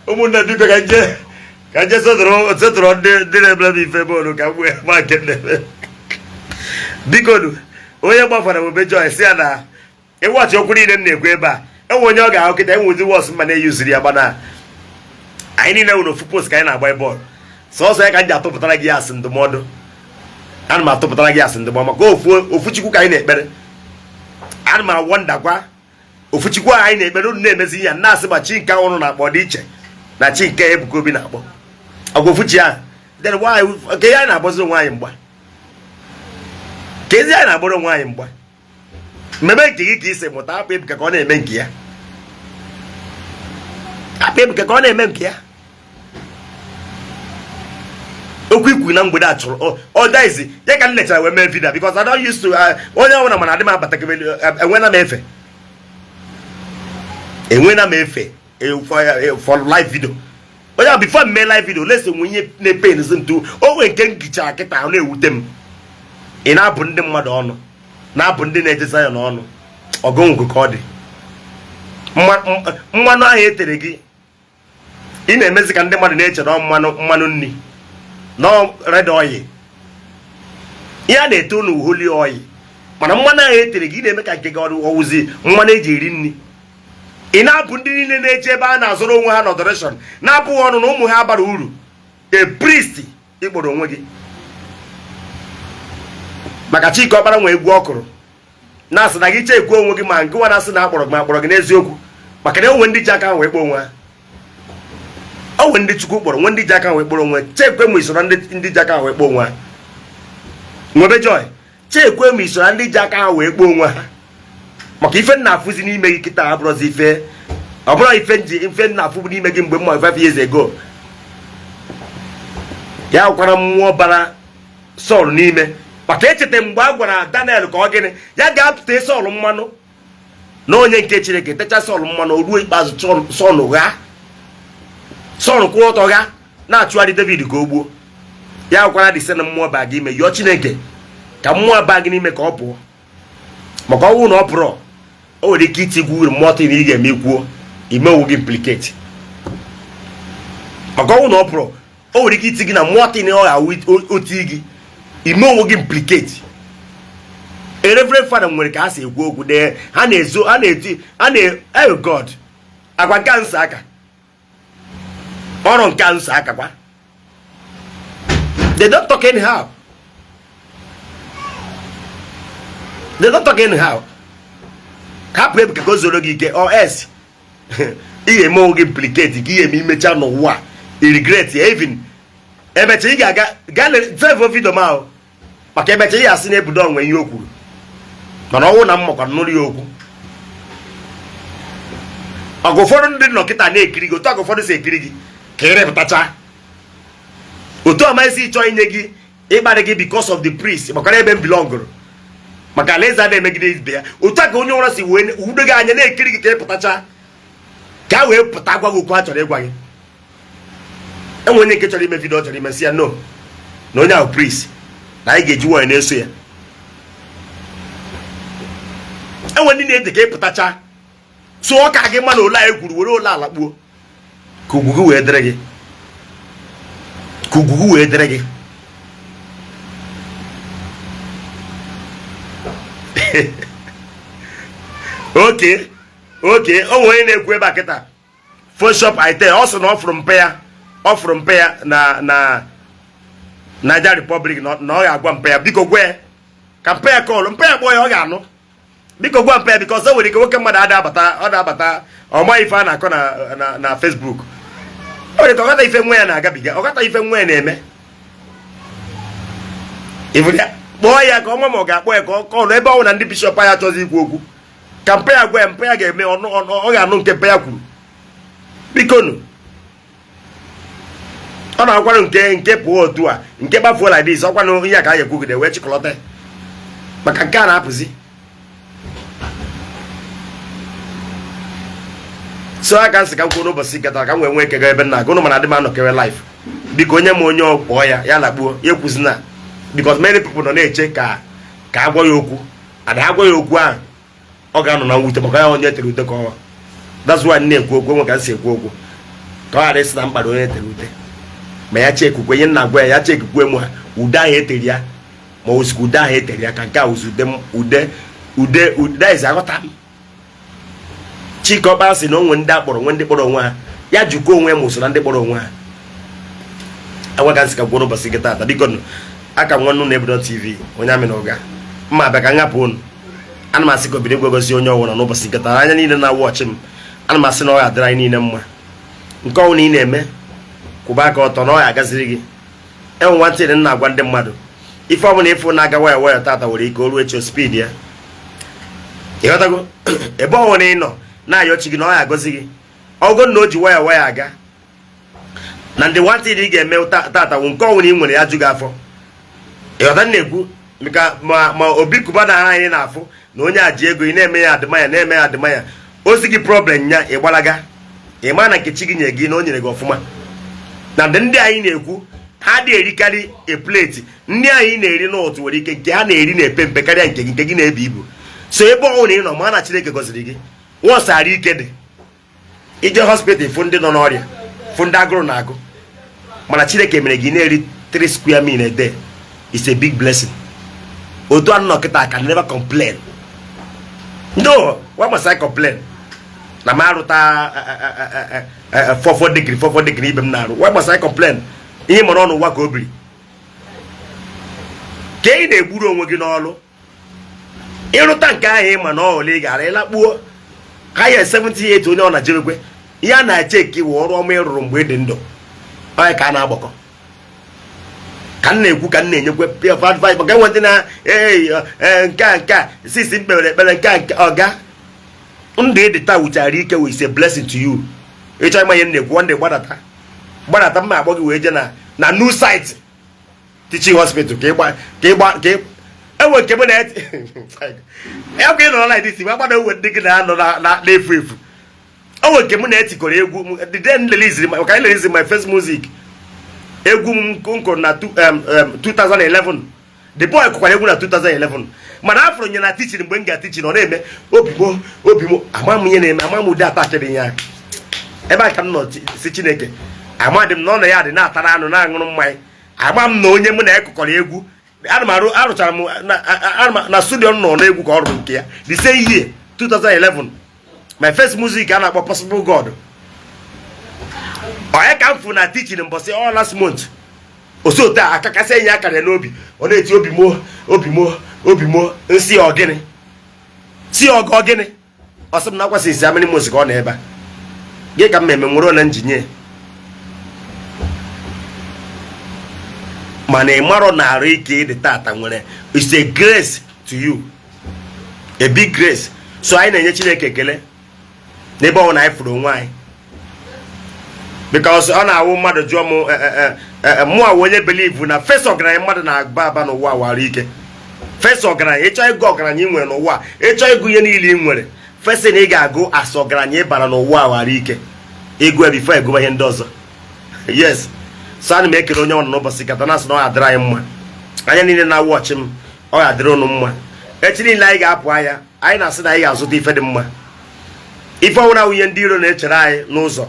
Ụmụnne, biko, ka nje setụrụ ndị na-emere m ife ebe ka m wee ma nke na-eme. Biko nu, onye gbafara bụ Joy si ya na ịwachi okwu niile m na-ekwu ebe a. Enwe onye ọ ga-ahụ kịta enwezi wọs mma na-eyuziri ya gbana. Anyị niile nwere ofu post ka anyị na-agba bọọlụ. Sọsọ ya ka m ji atụpụtara gị asị ndụmọdụ. Ana m atụpụtara gị asị ndụmọdụ maka ofu ofu Chukwu ka anyị na-ekpere. Ana m awọndakwa ofu Chukwu anyị na-ekpere, unu na-emezi ya na-asị ma chi nke unu na-akpọ dị iche na chi nke Ebuka Obi na-akpọ. Agwa ofu chi ahụ, then why ka ihe anyị na-agbazi onwe anyị mgba? Ka ezi anyị na-agbara onwe anyị mgba? Mmemme nke gị ka isi mụta, hapụ Ebuka ka ọ na-eme nke ya, hapụ Ebuka ka ọ na-eme nke ya. Okwu ikwu na mgbede a chọrọ ọ daizi ya ka m lechara wee mee video, because I don't used to onye ọbụla mana adị m abatakebe. Enwena m efe, enwena m efe for live video. Onye ahụ, before m mee live video, lesi nwe ihe na-epenzi ntu o nwee nke ngicha kịta ahụ na-ewute m. Ị na-abụ ndị mmadụ ọnụ, na-abụ ndị na-eje Zion ọnụ, ọgụngụ ka ọ dị. Mmanụ ahụ e tere gị, ị na-emezi ka ndị mmadụ na-eche na mmanụ nri na red oil. Ihe a na-ete unu holy oil, mana mmanụ ahụ e tere gị, ị na-eme ka nke gị ọrụ ọwụzi mmanụ eji eri nri. Ị na-abụ ndị niile na-eje ebe a na-azụrụ onwe ha n'adoration, na-abụghị ọnụ na ụmụ ha bara uru. A priest ịkpọrọ onwe gị, maka Chike Ọkpara nwe egwu ọ kụrụ na-asị na gị chekwa onwe gị, ma nke nwa na-asị na akpọrọ gị, ma akpọrọ gị n'eziokwu, maka na onwe ndị ji aka ha wee kpọọ onwe ha. Onwe ndị Chukwu kpọrọ, nwe ndị ji aka ha wee kpọrọ onwe. Chekwe ma isoro ndị ji aka ha wee kpọọ onwe ha. Nwebe joy, chekwe ma isoro ndị ji aka ha wee kpọọ onwe ha, maka ife nna afụzi n'ime gị kịta abụrụzi ife, ọ bụrụ ife nji ife nna afụ n'ime gị mgbe mma 5 years ago. Ya kwara mmụọ bara Sọl n'ime, maka echeta mgbe a gwara Daniel ka ọ gịnị ya ga-apụta Sọl mmanụ na onye nke Chineke techa Sọl mmanụ, o ruo ikpeazụ Sọl gha, Sọl kwụrụ ọtọ gha na-achụgharị David ka o gbuo ya. Kwara dị sị na mmụọ baa gị ime, yọọ Chineke ka mmụọ baa gị n'ime ka ọ pụọ, maka ọnwụ na ọ pụrụ, o nwere ike itigwu uru mmụọ na ị ga-eme ikwuo ime onwe gị implicate. Maka ọnwụ na ọ pụrụ, o nwere ike iti gị na mmụọ tin ọ ga-awụ oti gị ime onwe gị implicate. A reverend father nwere ka ha si ekwu okwu dee, ha na-ezo, ha na-eti, ha na, oh God, agwa nke nsọ aka ọrụ nke nsọ aka kwa. They don't talk anyhow, they don't talk anyhow. Hapụ Ebuka ka o zoro gị ike, or else ị ga-eme onwe gị implicate, ka ị ga-eme imecha n'ụwa i regret ya. Even emecha ị ga-aga gaa save video m ahụ, maka emecha ị ga-asị na ebudo onwe ihe o kwuru, mana ọnwụ na m makwa nụrụ ya okwu. Ọgụ ụfọdụ ndị nọ kịta na-ekiri gị otu ọgụ ụfọdụ si ekiri gị ka ị rịpụtacha otu amaghịzi chọọ inye gị ịkparị gị because of the priest, makara ebe m belongụrụ, maka alaeze a na-emegide ibe ya. Otu a ka onye ụra si wee wudo gị anya na-ekiri gị ka ị pụtacha, ka a wee pụta gwa gị okwu a chọrọ ịgwa gị. Enwe onye nke chọrọ ime video, ọ chọrọ ime, si ya no, na onye ahụ priest, na anyị ga-eji nwanyị na-eso ya. Enwe ndị na-ede ka ị pụtacha tụọ ka gị ma na ole anyị kwuru were ole ala kpuo, ka ugwu gị wee dịrị gị, ka ugwu gị wee dịrị gị. Oke o nwere onye na-ekwu ebe a kịta, Photoshop ite, ọ sị na ọ fụrụ mpe ya, ọ fụrụ mpe ya na Niger Republic, na ọ ga-agwa mpe ya, biko gwa ya ka mpe ya kọlụ mpe ya, kpọọ ya, ọ ga-anụ. Biko gwa mpe ya, because o nwere ike nwoke mmadụ ada abata, ọ na-abata, ọ maghị ife a na-akọ na Facebook. O nwere ike ọghọta ife nwa ya na-agabiga, ọghọta ife nwa ya na-eme. Ya kpọọ ya ka ọ ma ma ọ ga-akpọ ya ka ọ kọlụ ebe ọ bụ na ndị bishọp anyị achọzi ikwu okwu, ka mpe ya gwa ya, mpe ya ga-eme ọ ga-anụ nke mpe ya kwuru. Bikonu, ọ na-akwanụ nke pụọ otu a, nke gbafuo like this, ọkwanụ ihe a ka a ga-ekwugide wee chịkọlọta, maka nke a na-apụzi. So aka nsị ka m kwuo n'ụbọchị nketa ka m wee nwee ike gaa ebe nna agụ. Mana adị m anọkewe live. Biko, onye ma onye ọ kpọọ ya, ya lakpuo ya, ekwuzina, because many people nọ na-eche ka agwa ya okwu. Ada agwa ya okwu ahụ, ọ ga-anọ na mwute, maka ya onye tere ute ka ọ. That's why na-ekwu okwu enwe ka m si ekwu okwu, ka ọ ghara ịsị na mkpara onye tere ute. Ma ya chekukwe ihe nna agwa ya, ya chekukwe m ha ude ahụ etere ya, ma osikwa ude ahụ etere ya ka nke a wụzi ude ude ude ude eze. Aghọta m. Chike Ọkpara sị na onwe ndị akpọrọ, nwe ndị kpọrọ onwe ha. Ya jụkwa onwe ya ma o so na ndị kpọrọ onwe ha. Agwa nsị ka gwụrụ ụbọchị nke taata. Biko nụ, aka nwanne unu Ebudon TV, onye amị na ụga mma abịa ka ngapụ unu. Ana m asị ka obido igwe gosi onye ọwụla n'ụbọchị nke taa. Anya niile na-awụ ọchị m, ana m asị na ọ ga-adịrị anyị niile mma. Nke ọnwụ na ị na-eme, kwụba aka ọtọ na ọ ga-agaziri gị. Enwe nwantị m na-agwa ndị mmadụ, ife ọbụla ịfụ na-aga nwayọ nwayọ tata nwere ike o ruo echi speed ya. Ịghọtago? Ebe ọbụla ị nọ na-ayọ chi gị na ọ ga-agọzi gị, ọgụ na o ji nwayọ nwayọ aga na ndị nwantị ị ga-eme tata wụ nke ọnwụ na ị nwere ya ju gị afọ. Ịghọta m na-ekwu? Maka ma Obi Cubana anyị na-afụ na onye a ji ego, ị na-eme ya adịmanya, na-eme ya adịmanya, ozi gị problem ya ịgbalaga. Ị ma na nke chi gị nye gị na o nyere gị ọfụma. Na ndị anyị na-ekwu, ha dị erikarị a plate ndị anyị na-eri n'ụtụ nwere ike nke ha na-eri na-epe mpe karịa nke gị, nke gị na-ebu ibu. So ebe ọnwụ na ị nọ, ma na Chineke gọziri gị nwọsara ike dị ije hospital, fụ ndị nọ n'ọrịa, fụ ndị agụrụ na-agụ, mana Chineke mere gị na-eri 3 square meal a day. It's a big blessing. Otu anụ nọ kịta, I can never complain. No, why must I complain na m arụta 44 degree, 44 degree ibe m na-arụ? Why must I complain? Ihe mara ọnụ ụwa ka o biri ka ị na-egburu onwe gị n'ọrụ ịrụta nke ahụ. Ịma na ọ ole ị gara ịlakpuo ha ya 78, onye ọ na-jebekwe ihe a na-eche eke wụ ọrụ ọma ị rụrụ mgbe ị dị ndụ. Onye ka a na-agbakọ ka m na-ekwu, ka m na-enyekwe advice, maka enwe ndị na ee nke a sisi m kpere ekpere nke a nke ọga ndụ ịdị taa wuchara ike wụ is a blessing to you. Ịchọ ịma ihe m na-ekwu, one day gbadata, gbadata, mma agbọ gị wee jee na new site teaching hospital ka ịgba ka enwe nke m na ya ka ị nọrọ like this, gbada ewe ndị gị na-anọ na-efu efu. O nwere nke m na-etikọrọ egwu the day m release, maka anyị release my first music, egwu m nkụrụ na 2011. The boy kụkwara egwu na 2011, mana afọrọ nye na teaching. Mgbe m ga teaching, ọ na-eme obi mo obi mo. Ama m ihe na-eme, ama m ụdị atakịrị ya ebe a ka m nọ si Chineke amadị m na ọ nọ ya dị na-atara anụ, na-aṅụrụ mmanya. Ama m na onye mụ na ya kụkọrọ egwu, ana m arụ, arụchara m na studio m nọ n'egwu ka ọ rụrụ nke ya the same year 2011, my first music a na-akpọ Possible God. Onye ka m fụ na teaching mbọsị all last month, osote a akakasị enyi akara ya n'obi, ọ na-eti obi mo, obi mo, obi mo. Nsị ọgịnị si ọgọ ọgịnị? Ọ sị m na akwasị isi amịrị months ka ọ nọ ebe a gị ka m eme nwere na njinye. Mana ị marọ na arụ ike ịdị tata nwere is a grace to you, a big grace. So anyị na-enye Chineke ekele n'ebe ọ na anyị fụrụ onwe anyị, because ọ na-awụ mmadụ jụọ m, mụ awụ onye believe na first ọgaranya mmadụ na-aba aba n'ụwa wara ike. First ọgaranya, ịchọ ịgụ ọgaranya ị nwere n'ụwa, ịchọ ịgụ ihe niile ị nwere, first na ị ga-agụ as ọgaranya ị bara n'ụwa wara ike. Ịgụ ya before ịgụba ihe ndị ọzọ. Yes, so ana m ekele onye ọnụ n'ụbọchị kata na asị na ọ ga-adịrị anyị mma. Anya niile na-awụ ọchị m, ọ ga-adịrị ụnụ mma. Echi niile anyị ga-apụ ahịa, anyị na-asị na anyị ga-azụta ife dị mma. Ife ọnwụna nwunye ndị iro na-echere anyị n'ụzọ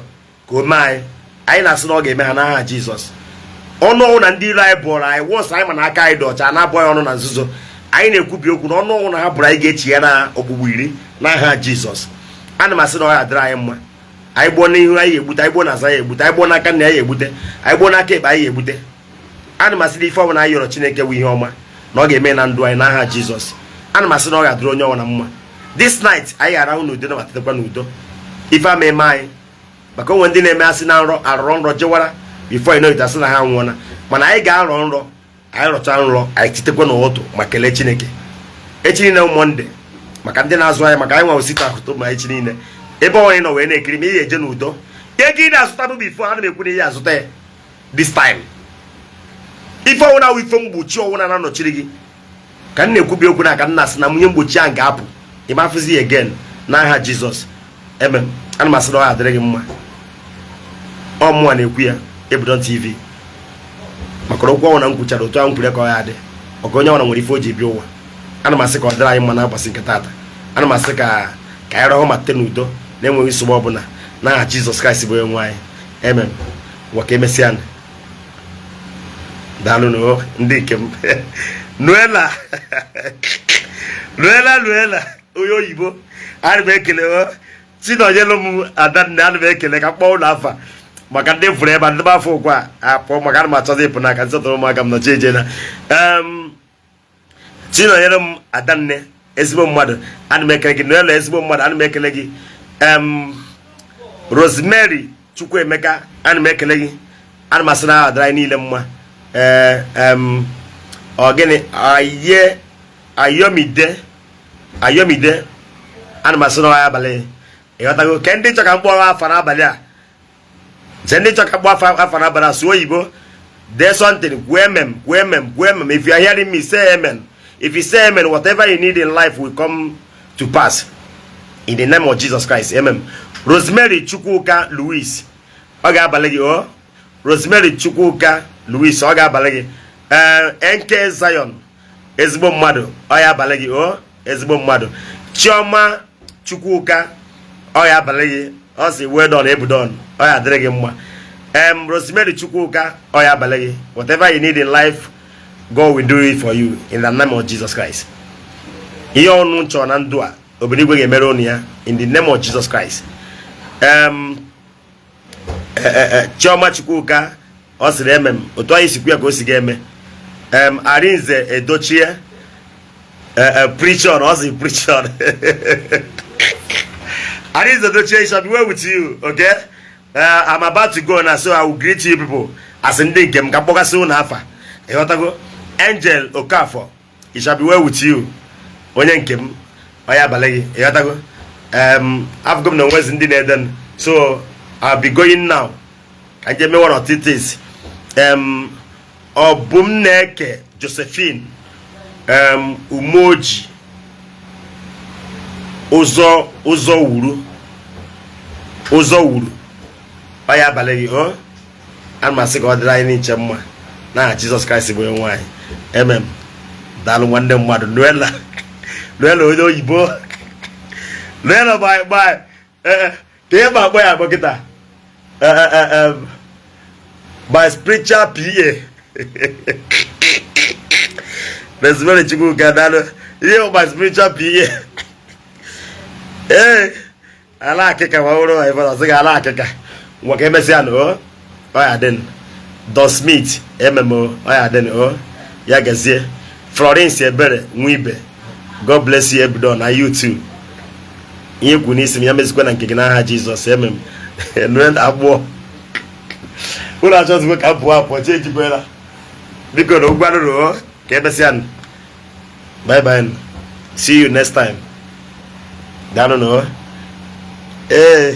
ka o mee anyị, anyị na-asị na ọ ga-eme ha n'aha Jizọs. Ọnụ ọnwụ na ndị iro anyị bụrụ anyị wọsụ, anyị ma na aka anyị dị ọcha, na-abụ anyị ọnụ na nzuzo. Anyị na-ekwubi okwu na ọnụ ọnwụ na ha bụrụ anyị ga-echi ya na ogbugbu 10 n'aha Jizọs. Ana m asị na ọ ga-adịrị anyị mma. Anyị gbuo n'ihu, anyị egbute. Anyị gbuo n'azụ, anyị egbute. Anyị gbuo n'aka nna, anyị egbute. Anyị gbuo n'aka ekpe, anyị egbute. Ana m asị na ife ọbụla anyị yọrọ Chineke bụ ihe ọma na ọ ga-eme na ndụ anyị n'aha Jizọs. Ana m asị na ọ ga-adịrị onye ọbụla mma. This night anyị ga-arahụ n'udo na matetakwa n'udo. Ife ama eme anyị, maka onwe ndị na-eme asị na nrọ arụrọ nrọ jewara, before you know it, asị na ha nwụọna. Mana anyị ga-arọ nrọ, anyị rọcha nrọ, anyị titekwa n'ụtụ ma kelee Chineke. Echi niile Monday, maka ndị na-azụ ahịa, maka anyị nwa osita ahụtụ ma echi niile, ebe ọ nọ wee na-ekiri ma ihe eje n'udo. Ego ị na-azụta bụ before, ana m ekwu na ihe azụta ya this time. Ife ọnwụna awụ ife mgbochi ọnwụna na-anọchiri gị, ka m na-ekwubi okwu na ka m na-asị na nwunye mgbochi ahụ ga-apụ, ịmafụzi ya again n'aha Jizọs. Eme ana m asị na ọ ga-adịrị gị mma. Ọ mụnwa na-ekwu ya, Ebudon TV, maka na okwu ọnwụ na m kwuchara otu ahụ m kwuru ka ọ ya adị. Maka onye ọbụla nwere ife o ji bịa ụwa. Ana m asị ka ọ dịrị anyị mma n'agbasị nke taata. Ana m asị ka anyị rahụ ma tete n'udo na-enweghị nsogbu ọbụla n'aha Jizọs Kraịst bụ onye nwe anyị. Amen. Ngwa, ka emesịa. Daalụ nụ, ndị nke m. Nuela, Nuela, Nuela onye oyibo, ana m ekele. Chinonyelu m Adanne, ana m ekele ka mkpọ ụlọ afa maka ndị fụrụ ebe a, ndị afọ ụkwa apụọ, maka ana m achọzi ịpụ n'aka nsọtụrụ ụmụaka m nọchi eje na Chinonyere m Adanne, ezigbo mmadụ, ana m ekele gị. Noela, ezigbo mmadụ, ana m ekele gị. Rosemary Chukwuemeka, ana m ekele gị. Ana m asị na aha dịrị anyị niile mma. Ee, ọ gịnị aye Ayọmide, Ayọmide, ana m asị na ọ abalị, ịghọtago? Ke ndị chọ ka m kpọrọ afa n'abalị a, je ndị chọ ka mkpọ afa n'abalị a, sụọ oyibo, dee something, kwuo amen, kwuo amen, kwuo amen. If you are hearing me, say amen. If you say amen, whatever you need in life will come to pass in the name of Jesus Christ. Amen. Rosemary Chukwuka Louis, ọ ga-abalị gị o. Rosemary Chukwuka Louis, ọ ga-abalị gị. Ee, NK Zion, ezigbo mmadụ, ọ ya abalị gị o, ezigbo mmadụ. Chioma Chukwuka, ọ ya abalị gị. Ọ sị well done, Ebudon, ọ ya adịrị gị mma. Rosemary Chukwuka, ọ ya abalị gị. Whatever you need in life, God will do it for you in the name of Jesus Christ. Ihe ọnụ chọrọ na ndụ a, obodo igwe ga-emere unu ya in the name of Jesus Christ. Chioma Chukwuka, ọ sịrị emem otu anyị sikwu ya ka o si ga-eme. Arinze Edochie, preach on, ọ sị preach on. Arinze Edochie, it shall be well with you. Okay, I'm about to go now, so I will greet you people as ndị nke m ka mkpọgasị unu afa, ịghọtago? Angel Okafor, it shall be well with you, onye nke m, onye abalị gị, ịghọtago? Afụgo m na onwezi ndị na-eden, so I'll be going now ka nje mee one or two things. Ọ bụ m na-eke Josephine Umoji ụzọ ụzọ wuru ụzọ wuru, ọ ya abalị gị o. Ana m asị ka ọ dịrị anyị n'iche mma n'aha Jizọs Kraịst bụ onye nwaanyị. Amen. Daalụ, nwanne mmadụ. Nuela, Nuela, onye oyibo, Nuela, bye bye. Ee, ka ihe ma akpọ ya akpọ kịta, my spiritual PA, Rosemary Chukwuka, daalụ. Ihe bụ my spiritual PA. Ee, ala akịka ma ọ bụrụ ma ịfọdụ sị gị ala akịka ngwa ka emesịa nụ o, ọ ya dị. Don Smith ememo, ọ ya dị o, ya gazie. Florence Ebere Nwibe, God bless you. Ebido na YouTube ihe kwu n'isi m ya mezikwa na nke gị n'aha Jizọs. Emem nue agbụọ ụlọ achọzikwa ka m pụọ apụọ chi ejikwela. Biko na ụgwọ arụrụ o, ka emesịa nụ. Bye bye, see you next time. Daalụ nụ. Ee.